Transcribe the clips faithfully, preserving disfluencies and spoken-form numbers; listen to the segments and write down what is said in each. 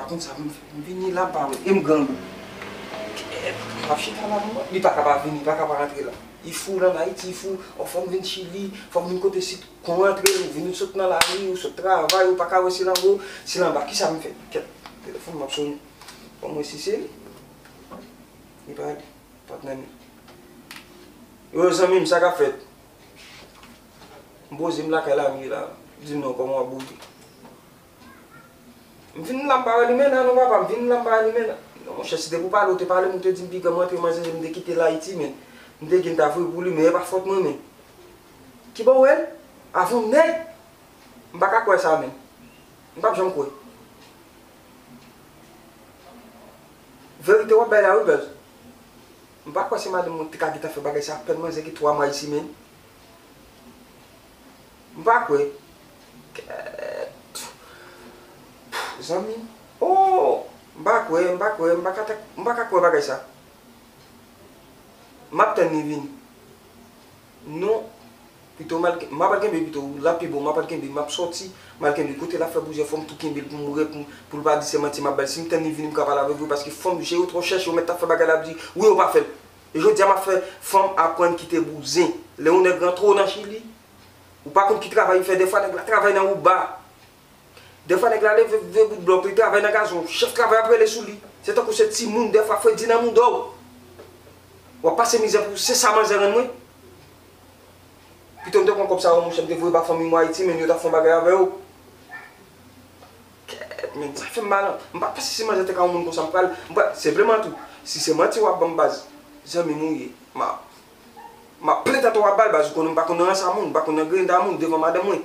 Konn sa pou m fè. M vini la, m pa wè. E m grangou. Kèt, m ap chita la, m, li pa ka pa vini, li pa ka pa rantre la. Li fou, l ann Ayiti, li fou. Ò, fò m vin Chili, fò m vin kote sit. Kon rantre, ou vin, ou sot nan lari, ou sot travay, ou pa ka wè si l anwo, si l anba. Kisa m fè? Kèt, telefòn m ap sonnen. Fò m wè si se li. Li pa li. Patnè m. Yo, zanmi m, sa k ap fèt? M poze m lakay la, m ye la. Di m non, kòman w ap boute? M vin la, m pa wè li menm la non, papa, m vin la, m pa wè li menm la. Non, monchè, si te pou pale, ou te pale m, ou te di m piga m rantre manzè, m te kite l Ayiti, men. M te gen ta voye pou li, men e pa fòt mwen, men. Kibò w wè l? Avè yon nèg? M pa ka kwè sa, men. M p ap janm kwè. Verite w ap bay la, wi, baz. M pa kwè se madanm mwen ki te ka gentan fè bagay sa, apèn manzè gen twa mwa isi, men. M pa kwè. Kèt. Zanmi. Oh! M pa kwè, m pa kwè, m pa ka, ta- m pa ka kwè bagay sa. M ap tann li vini. Non. Pito m al, m ap al kenbe pito, l ap pi bon, m ap al kenbe, m ap sòti, m al kenbe. Kote l ap fè bouzè, fò m tou kenbe l pou m wè, pou, pou l pa di se manti m ap ba l. Si m tann li vini, m ka pale avèk li, paske fanm, je yo twò chèch, yo mèt t ap fè bagay la, ap di, wi, yo pa fè l. E jodi a, m ap fè fanm aprann kite bouzen. Lè yon nèg rantre w nan Chili, ou pa konn ki travay li fè, dèfwa nèg la travay nan Wouba. Dèfwa nèg la leve, leve bout blòk, li travay nan gazon, chèf travay ap rele sou li. Se tankou se timoun, dèfwa fredi nan mouda w. W ap pase mizè pou se sa manzè rann mwen. Pito m te pran kòb sa yo, monchè, m te voye ba fanmi m Ayiti, men yo t ap fè yon bagay avè yo. Kèt, men, sa fè m mal. M pa t panse si manzè te ka yon moun konsa, m pral, m pral, se vre manti tou. Si se manti w ap ban m baz, zanmi m ou ye, m a, m ap plent atò w ap ba l baz, ou konnen m pa konn nan ransa moun, m pa konn nan grenda moun devan madanm mwen.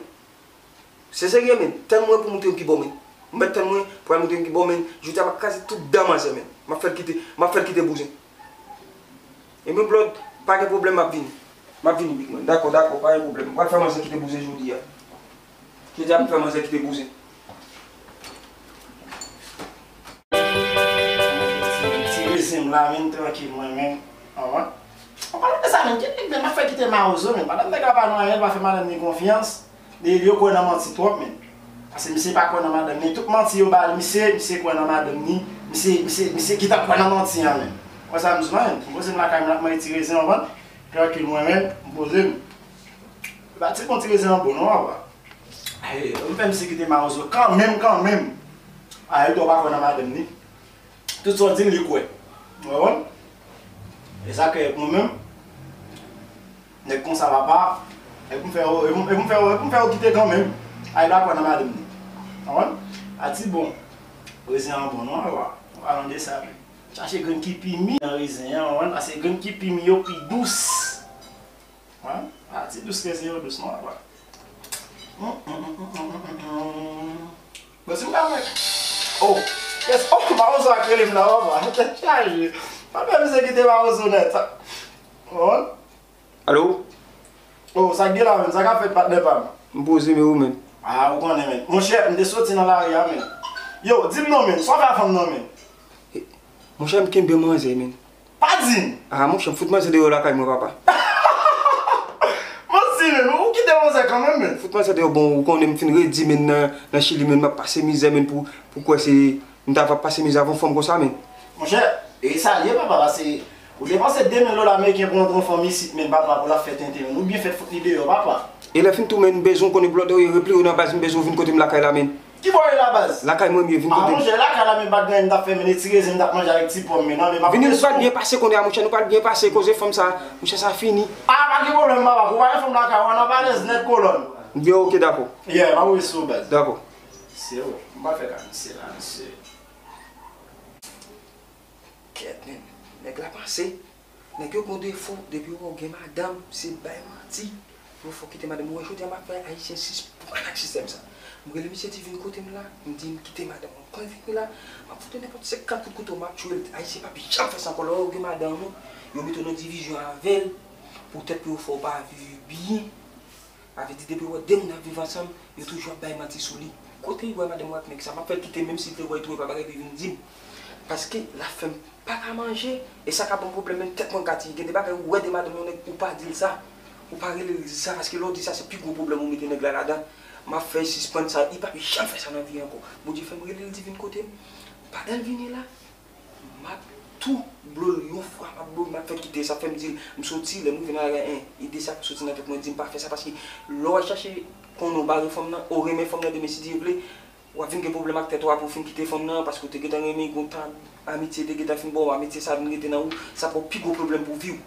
Se serye, men. Tann mwen pou moute yon kibò, men. M mèt tann mwen, pral moute yon kibò, men. Jodi a, m ap kraze tout dan manzè, men. M ap fè l kite, m ap fè l kite bouzen. Ebyen, Blòd, pa gen pwoblèm, m ap vini. M ap vini, big man. Dakò, dakò, pa gen pwoblèm. M pral fè manzè kite bouzen jodi a. Jodi a, m fè manzè kite bouzen. Ti rezen m la, men, trankil, mwen menm. Anvan. An palan de sa, men, gen nèg, men, m ap fè kite mawozo, men. Pandan nèg la pa nan anyen, l pa fè madanm ni konfyans. Li, li kwè nan manti twòp, men. Paske misye pa kwè nan madanm ni. Tout manti yo ba li, misye, misye kwè nan madanm ni. Misye, misye, misye gentan kwè nan manti an, men. Wè sa, m di, men, m poze m lakay m la, m manje ti rezen anvan. Trankil mwen menm, m poze m. E pa ti bon ti rezen an bon, non, papa. Aye, m fè misye kite mawozo kanmenm, kanmenm. Aye, li twò pa kwè nan madanm ni. Tout sa w di m, li kwè. Ou konprann? E sa k fè mwen menm, nèg konsa papa, e pou m fè yo, e pou m, e pou m fè yo, e pou m fè yo kite kanmenm. Ay la pran nan madanm ni. Konprann? A ti bon. Rezen an bon non, papa. An palan de sa, men. Chache grenn ki pi mi nan rezen an, konprann? Paske grenn ki pi mi yo pi dous. Konprann? A ti dous rezen yo dous non, papa. Hum, hum, hum, hum, hum, hum, hum. Bon, si m ka mwen. Oh, yes, oh, mawozo a k rele m la, papa. Tèt chaje. Pa fè misye kite mawozo nèt. Konprann? Alo? Oh, sa k gen la, menm? Sa k ap fèt, patnè pa m? M poze, men ou menm? Ah, ou konnen, menm. Monchè, m te soti nan lari a, menm. Yo, di m non, menm. Sa w fè a fanm nan, menm? Eh, monchè, m kenbe manzè, menm. Pa di m! Ah, monchè, m fout manzè deyò lakay mwen, papa. Manti, menm. Ou kite manzè kanmenm, menm. Fout manzè deyò, bon, ou konnen m fin redi, menm, nan, nan Chili, menm, m ap pase mizè, menm, pou, pou kwè se M ta va pase mizè avè yon fanm konsa, men. Monchè, e sa l ye, papa, paske ou depanse de mil dola ameriken pou antre yon fanm isit, men, papa, pou l ap fè tenten, men. Ou byen fèt fout li deyò, papa. E lè fin tou, men, m bezwen w konnen blòdè w ye, repliye w nan baz, m bezwen w vin kote m lakay la, men. Ki bò w ye la, baz? Lakay mwen m ye, vin kote m. Ah, monchè, lakay la, men, pa t gen anyen m t ap fè, men, e ti rezen m t ap manje avèk ti pòm, men, non, men, papa. Vini, nou pral byen pase kounye a, monchè, nou pral byen pase, koze fanm sa, monchè, sa fini. Ah, pa gen pwoblèm, papa, kou pa gen fanm lakay ou, an ap alèz nèt, kolòn. Yo, oke, dakò. Yeah, m ap rele sou ou, baz. Dakò. Se ou. M pa fè ka misye la, misye. Kèt, men. Nèg la panse. Nèg yo gon defo, depi yo wè w gen madanm, se bay manti. Yo fè w kite madanm. Ou wè, jodi a m ap fè Ayisyen sispann ak sistèm sa. M rele misye di vin kote m la, m di m kite madanm mwen. Kon l vini la, m ap fout nenpòt senkant kout kouto, m ap tchwe l. Ayisyen p ap janm fè sa ankò. Lè yo gen madanm ou, yo mete w nan divizyon avè l, poutèt pou yo fè w pa viv byen. Sa vle di, depi w wè de moun ap viv ansanm, yo toujou ap bay manti sou li. Kote li wè madanm ou ak nèg sa? M ap fè l kite, menm si l te wè l twouve pa bagay, li vin di m. Paske l ap fè m pa ka manje, e sa ka ban m pwoblèm, menm tèt mwen ka di. Gen de bagay ou wè de madanm yon nèg, ou pa di l sa. Ou pa rele l di sa, paske lè w di sa, se pi gwo pwoblèm ou mete nèg la ladan. M ap fè l sispann sa, li p ap janm fè sa nan vi ankò. Bondye fè m rele l di vin kote m. Pandan l vini la, m ap tou blo l yon fwa, m ap blo l, m ap fè l kite. Sa fè m di l, m soti, lè m rive nan lari a, en, ide sa k soti nan tèt mwen di m pa fè sa, paske lè w al chache konnen w bare fanm nan, ou renmen fanm nan, demen si Dye vle, w ap vin gen pwoblèm ak tèt ou apre w fin kite fanm nan, paske w te gentan renmen, gen yon tan amitye te gentan fin ba w, amitye sa vin rete nan ou, sa pran pi gwo pwoblèm pou vi w.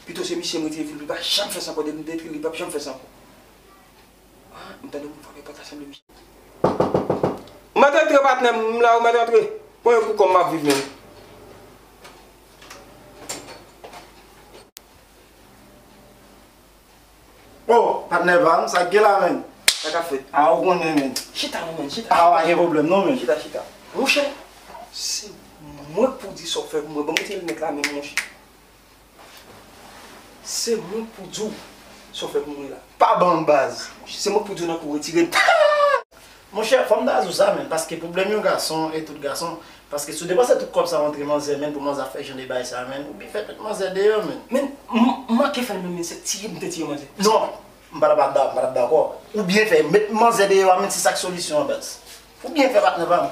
Pito se misye m rete epi l pa janm fè sa ankò, depi m te etre l, li p ap janm fè sa ankò. Ah, m tande moun frape pòt la, sanble misye. M antre, antre, patnè m, m la, ou mèt antre. Pran yon kou kòm m ap viv menm. Oh, patnè pa m, sa k gen la, menn? Sa k ap fèt? A, ou konnen, menn. Chita non, menn, chita. A, pa gen pwoblèm non, menn. Chita, chita. Monchè, se mwen k pou di sa w fè pou mwen. Ban m retire linèt la menm, monchè. Se mwen k pou di w sa w fè pou mwen la. Pa ban m baz. Se mwen k pou di w nan kou retire. Monchè, fò m ta di w sa, menn, paske pwoblèm yon gason e tout gason, paske si w depanse tout kòb sa w antre manzè, menn, pou manzè ap fè jan de bagay sa, menn, ou byen fè met manzè deyò, menn. Menn, m, m manke fè l, menn, menn, se tiye m te tiye manzè. Non, m pa t ap da-, m pa t ap dakò. Ou byen fè, met manzè deyò a, menn, se sa k solisyon an, baz. Ou byen fè, patnè pa m.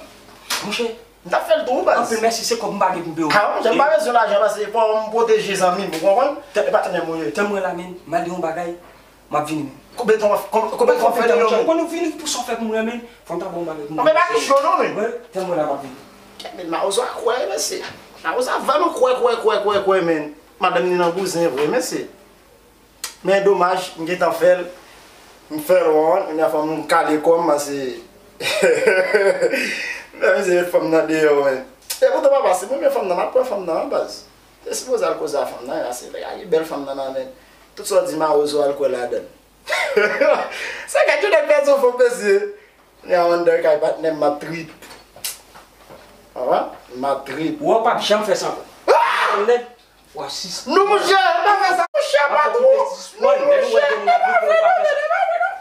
Monchè, m t ap fè l tou, wi, baz. Anpil mèsi, se kòb m pa gen pou m peye w. A, monchè, m pa bezwen lajan, paske fò m pwoteje zanmi m, ou konprann? E patnè m ou ye. Tann mwen la, menn, m al di yon bagay, m ap vini, menn. Konbyen tan w ap, konbyen tan w ap fè deyò, menn? Konn ou vini pou sa w fè pou mwen, menn. Fò m ta ba w yon bagay pou mwen. Anben, pa gen cho non, menn. Wi, tann mwen la, m ap vini. Kèt, menn, mawozo a kwè, mesye. Mawozo a vrèman kwè, kwè, kwè, kwè, kwè, menn. Madanm li nan bouzen vre, mesye. Men domaj, m gentan fè l. M fè l wont, kounye a fò m kale kò m, paske m fè misye met fanm nan deyò, men. E poutan, papa, si m renmen fanm nan, m ap pran fanm nan, an, baz. Te sipoze al koze a fanm nan, ase lè a gen bèl fanm nan nan men. Tout sa w di mawozo al kwè ladan l. Sa gad yon nèg pèdi yon fanm, mesye. Kounye a, m anndan kay patnè m, m ap trip. Konprann? M ap trip. Ou p ap janm fè sa ankò. Ah! Tande? W ap sis. Non, monchè, pa fè sa, monchè, pa tou. Monchè, pa fè sa, pa fè sa, pa fè sa, pa fè sa.